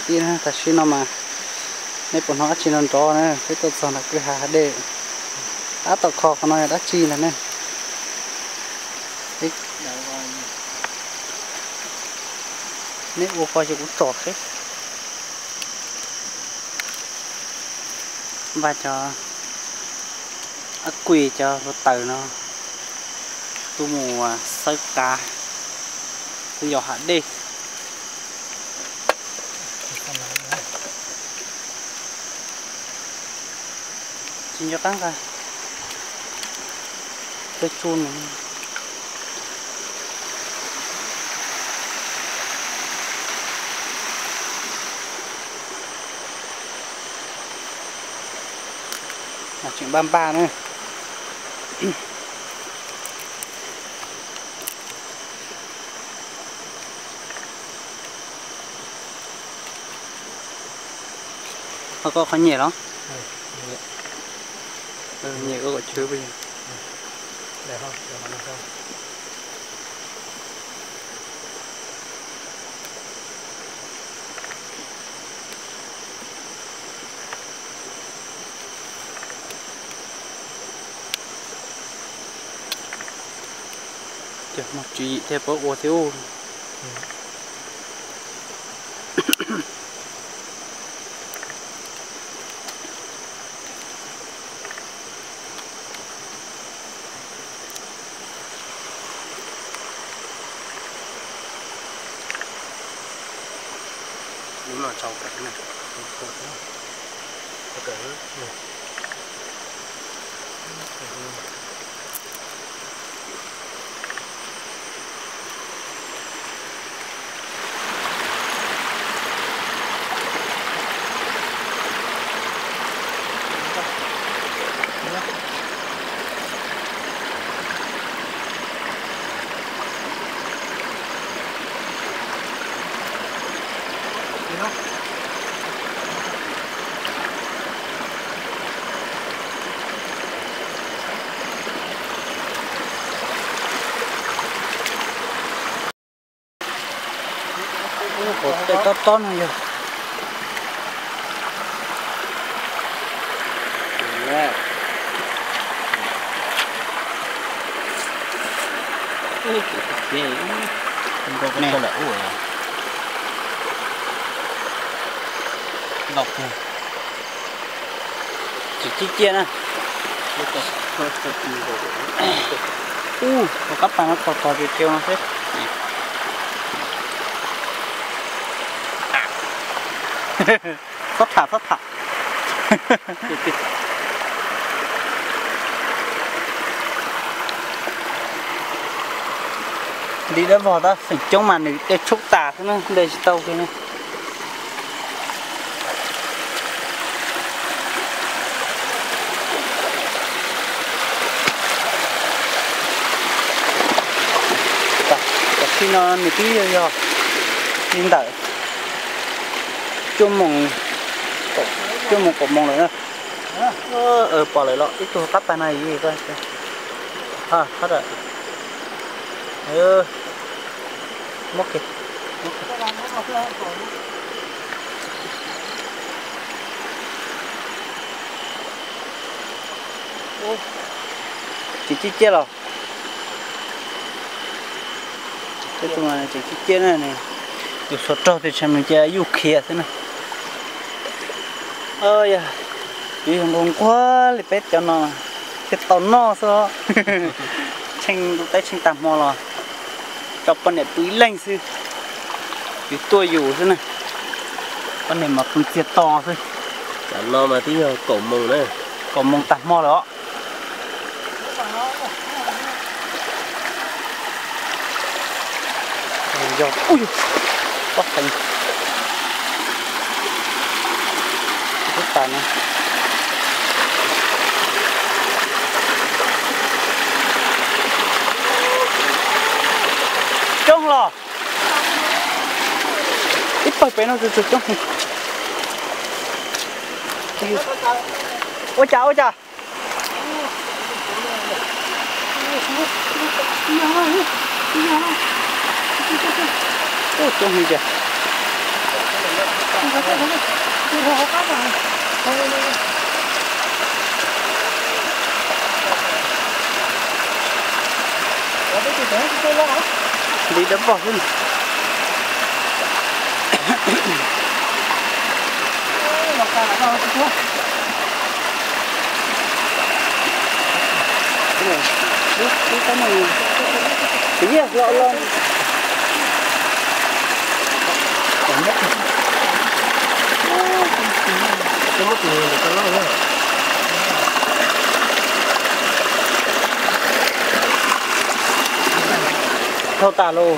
Tib na, tam sim no mas nej puas hnov dab tsi nrov nrov na? Peb tuaj txog nram kwj ha hav dej, tab tom kho qhov no yog dab tsi ntag ne. Neb ua kho ces kuv tsom seb. Npaj cov ab kuj cov hluav taws no tuaj mus xawb qav, xawb yos hav dej. Tsis nco qab nqa tej tsuj no. Mas tseem npaj npaj na. Ho koj qhov nyem los? Nyem koj kom chwv pes. Ces muaj tswv yim thiaj paub ua thiab. Lub no tsau kawg na. Tej tob tob no yog. Tsis ciaj ciaj na. Ub, tus qab pas no tos tos tus keo no xwb. Txhob tham, txhob tham. Nti dawb vog tab feem coob mas nws de tshoob tas xwb na, de tsis tau kiag na. Tam sim no nws twb yog yog li ntawm cuaj moos, cuaj moos kaum moos lawm na. Pom lawm los ib tug qab pas no. Muab kiag. Tseem ciaj ciaj los? Tseem ciaj ciaj na. Tus xuas raug tias tsam nws cia yuj khiav xwb na. Yog, yog nquag nquag li peb cov no thiaj tau noj xwb. Tsheej teb tsheej tag hmo los tso poj niam pw ib leeg xwb, yus tuaj yus xwb na. Poj niam mas pw txiag to xwb. Tam no mas twb yog kaum moos na. Kaum moos tag hmo lawm os. Yog, ub, pob qees. Ub, tas no. Coob los. Ib pawg pem no txog txog coob. Ua cas ua cas. Ub, coob heev tiag. Li dab npog xwb. Ib los los. Dhau tas los.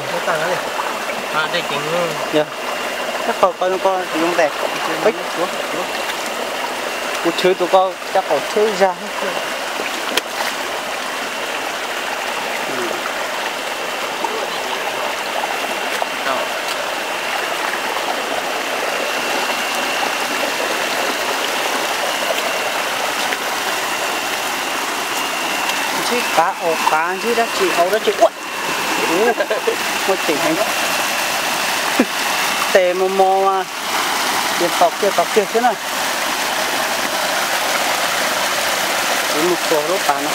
Yog, tab qau ko ko zoo tes. Kuv tshwv tus ko cov qaum tsheb zag. Ntsib qav aus qav, ntsib dab tsi aus dab tsi ua. Ua tseem heev. Tes mos mos mas, ces tom kiag tom kiag xwb na. Kuv mus txog lub pas no.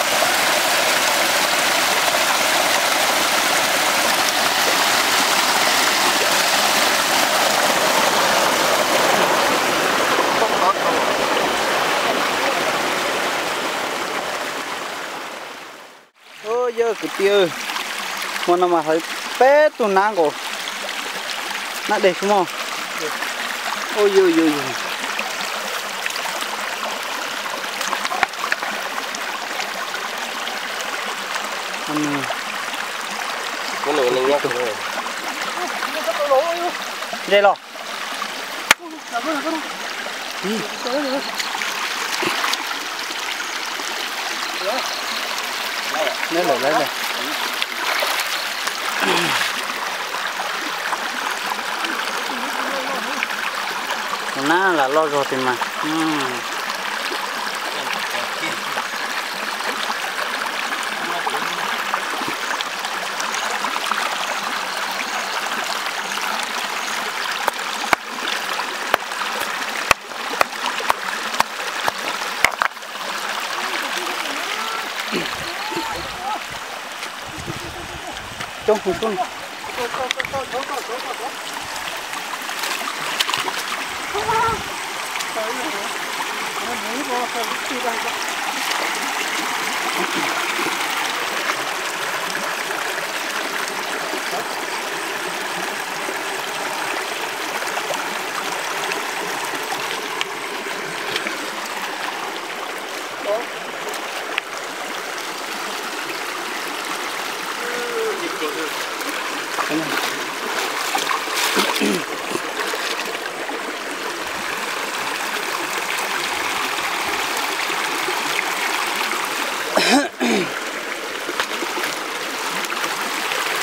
Yawg kwv tij, hmo no mas hawv peb tug nab nkaus, nab deg xwb mog. Ua yus yus yus. Ntse los. Neb lawm, neb lawm. Tus nab lam loj zog tiag mas. Coob heev xwb.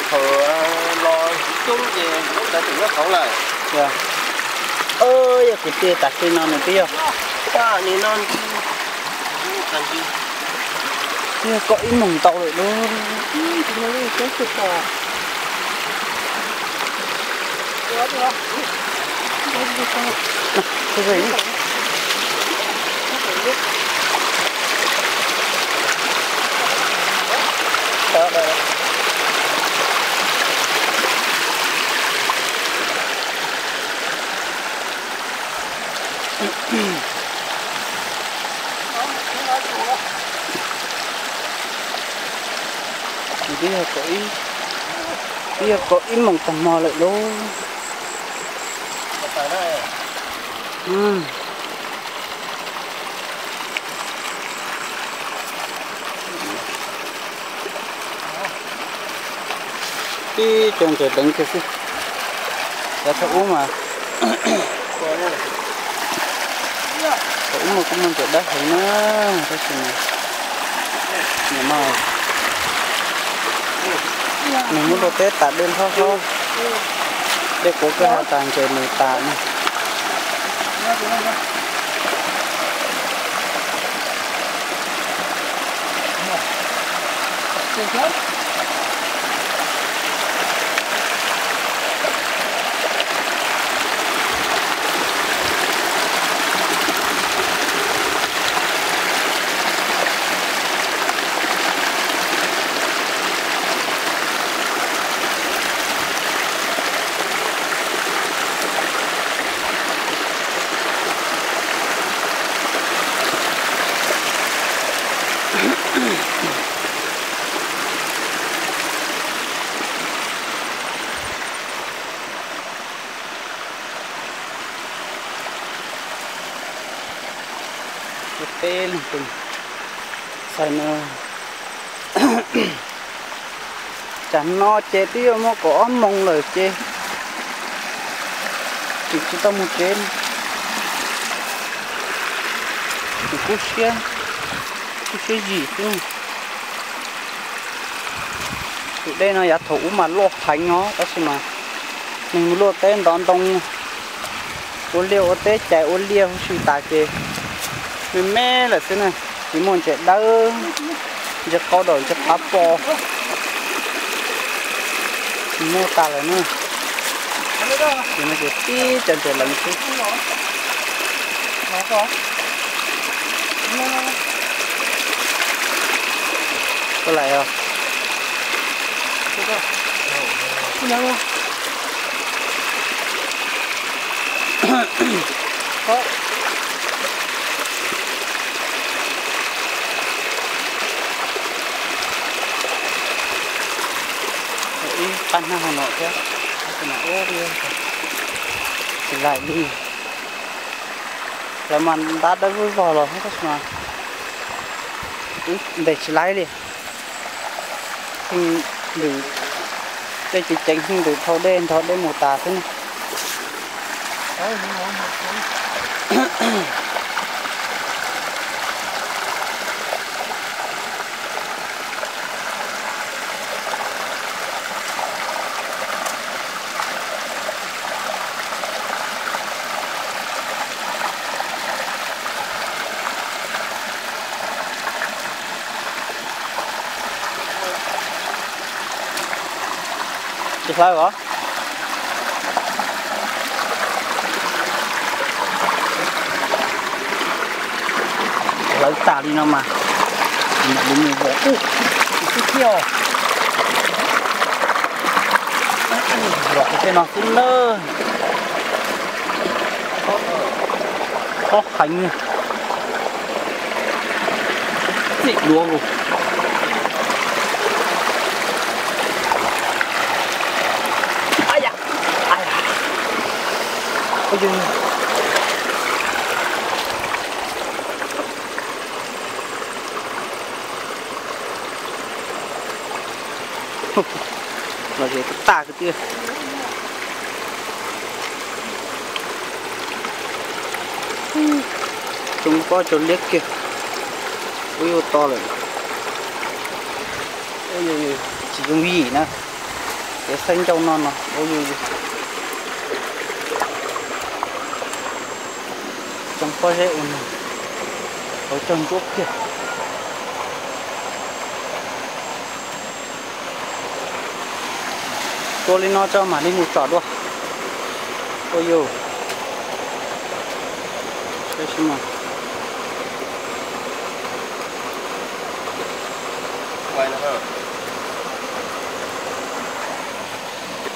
Thaum los coob ces lub ntawd tseem nyob hauv lawm. Yog kwv tij, tam sim no nws twb yog, nim no twb yog kaum ib moos ntau lawm lauj. Twb yog kaum ib, twb yog kaum ib moos tag hmo lawm lauj. Tib co ntses deev kiag xwb. Cov thaum ub mas, thaum ub mas kuj muaj ntses dawb heev na, tab sis mas nim no nws muab luag teb tas dej hlob hlob, dej kuav kawg ha tas ntses nws tas na. Ua teb leej twg xav no, tsam no ces twb yuav muaj kaum ob moos lawm ces tseem tsis tau mus tsev. Tseem kub siab, kub siab zim xwb. Tus dej no yav thaum ub mas loj heev os, tab sis mas neeg mus luaj teb ntov ntoo, ua liaj ua teb cais ua liaj huv si tas ces me me lawm xwb na, tsis muaj ntses dawb, ntses qau dawm ntses qab pos, tsis muaj tas lawm na. Ces no ces tib cov ntses leev xwb. Koj lais os. Ib qab hnab hauv no thiab, ua tsis laim li. Lawv mas ntab dawb vog los tab sis mas wb ntes tsis laib li. Heej ntws, dej ceev ceev heej ntws dhau dej nrog dej mus tas xwb na. Tsis hlawv os. Hlawv tas li no mas mam li mus vov ub xwb thiab. Los tej no xwb nawb. Khob heev, txim duav lus. Los ces tag kawg tiag. Tsoo pob tsoo liab kiag. Ua yuav to lawm. Tsis yooj yim na. Kev xeeb ncauj no no ua yuav tsoo pob zeb ua nws, hauv caug ntsuab kiag. Tua li no tso mam li mus tsom dua. Ua yus. Kwv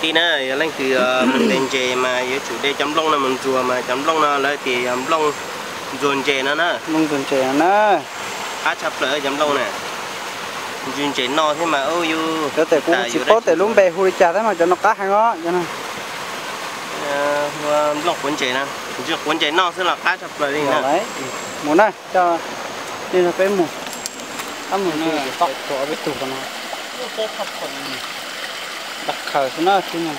tij na, yog leej twg mus de ntses mas yuav tsum de cov nplooj no mus ntxuag, mas cov nplooj no lawv tias yog nplooj ntxuag ntses no na. Nplooj ntxuag ntses no na. Qab tshaj plaws cov nplooj na. Ntsws ntses no thiab mas ua yus. Cov tes kuv tsis paub tes lub npe hu li cas thiab mas cov no qab heev os. Nplooj quav ntses no, ntsws quav ntses no xwb los qab tshaj plaws li na. Mus na, coj nej peb mus. Qab mus, peb tug no. Dag khaws xwb na, tib no.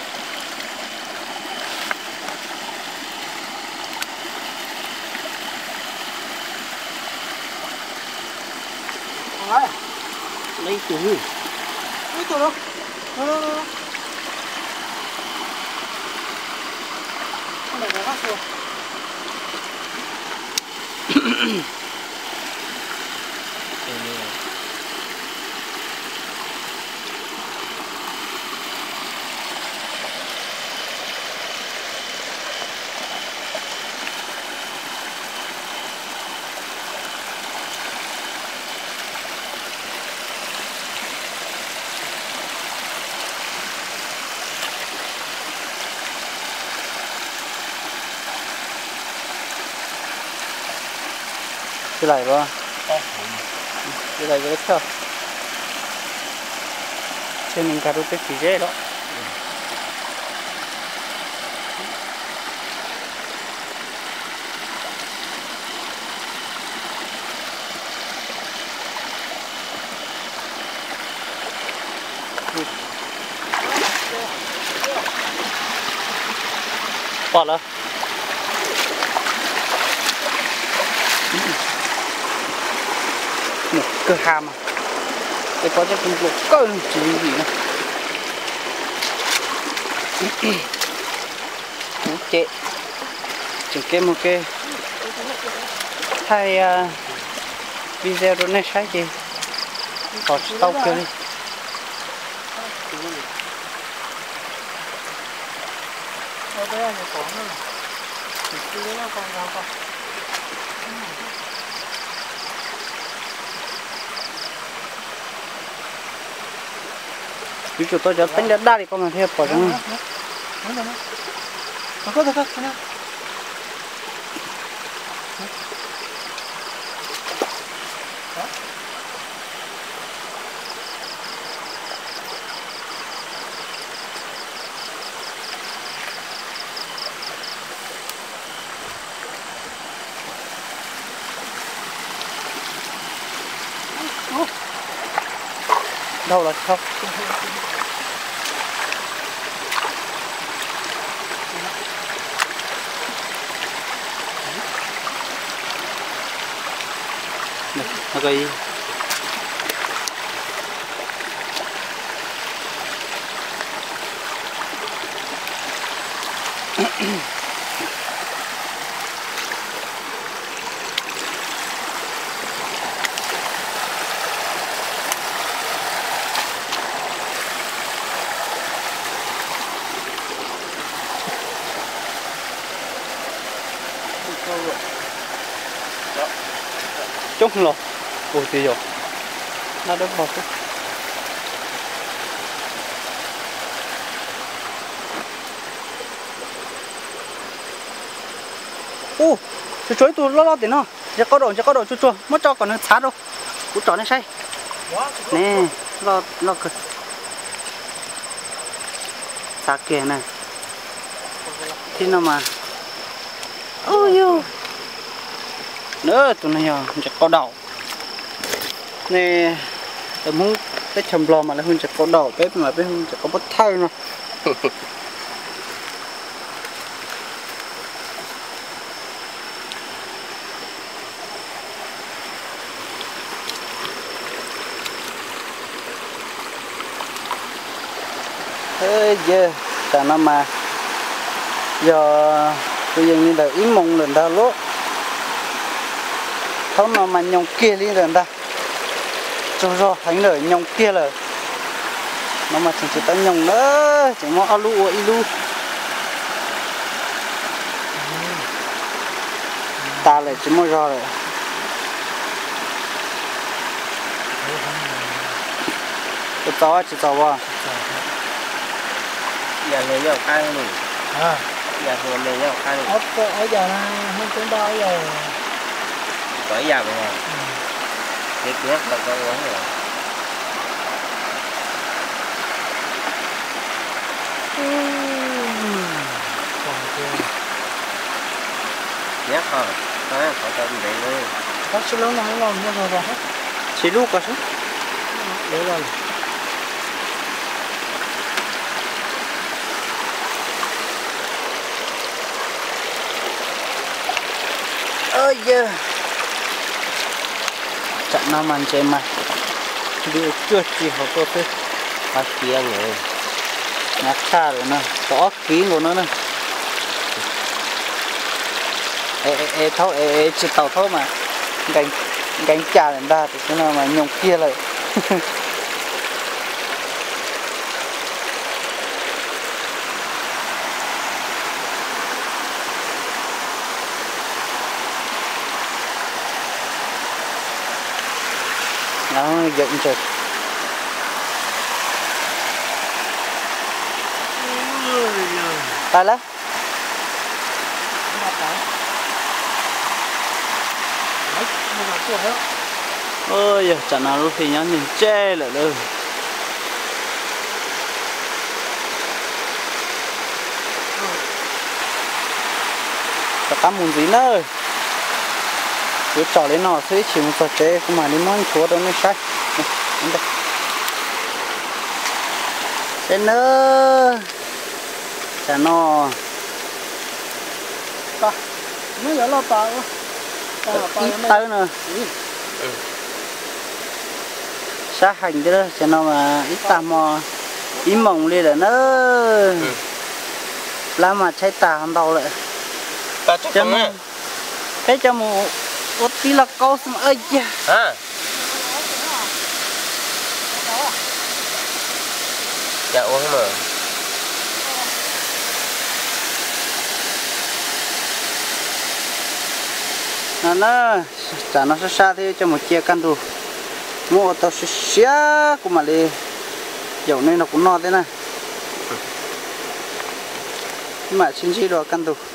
Ib tug, ib tug. Tsis laim los? Tsis laim ces lawv choj. Tseg nws nkag rau tej txiv zeb los. Pom lawm. Mus kawg ha mas, ces pom cov tus npluas kawg tsis vim na. Kuv ces tseem kev mus kev thaij video rau nej saib ces pom tsis tau kiag li. Yuav tsum tau cov teeb daj daj li ko mas thiaj pom zoo. Dhau los thaub. Coob los, ua tias yog dab dawb paug xwb. Ub, tsuag tsuag ib tug loj loj tim no, ntses qaub daum, ntses qaub daum tsuag tsuag, muab tso kom nws txhav rau kuv tsom nej saib. Ne, loj kawg. Txhav kiag na. Thib no mas, ub yug, na tus no yog ntses qaub daum. Nej, Hmoob teb chaws Nplog mas lawv hu ntses qaub daum, peb mas peb hu ntses qaub pov thawj no. Yog, tam no mas yog kuv yees li ntawm ib moos lawm ntag lauj. Thaum no mas nyoos kiag li ntawm ntag. Tsaug zog heev lawm, nyoos kiag lawm. No mas tseem tsis tau nyoos na, tseem muab ob lub ua ib lub. Tas lawm tsis muaj zog lawm. Puas txaus tsis txaus as? Yam hluas nyob qab li. Yam hluas nyob qab li. Txaus ib yam li. Ces kuv nyob qhov txaus ua. Nyob qhov, qhov txaus ntev li. Tsis lub ko seb. Yog, tsam no mas ntses mas nti cuag tsis hauv tuaj xwb. Qhov tiav nws tshaj lawm no, tau ob kiv nkaus no na. Es thaub es tsis tau thaub mas nkees cas lawm ntag, tus xwb no mas nyoos kiag lawm. Yawm ntses tas lawm. Yog tsam no lub hli nyob ntsej ntsej lawm lauj. Rov qab mus ntxiv nawb. Kuv tsom li no xwb, ib chim mus txog tsev kuv mam li muab nchuav rau nej saib. Seb nawb, tsam no Ib tawb no. Sab heev thiab, cov no mas ib tag hmo ib moos li lawm na. Plab mas tshaib tag ntau lawm. Peb coj mus ua tib loj kaub xwb mas. No na, tsam no sab sab thiab coj mus cia kaj ntug, muab ua tau siav siav kuv mam li yaum nej nrog kuv noj thiab na. Mam sib ntsib dua kaj ntug.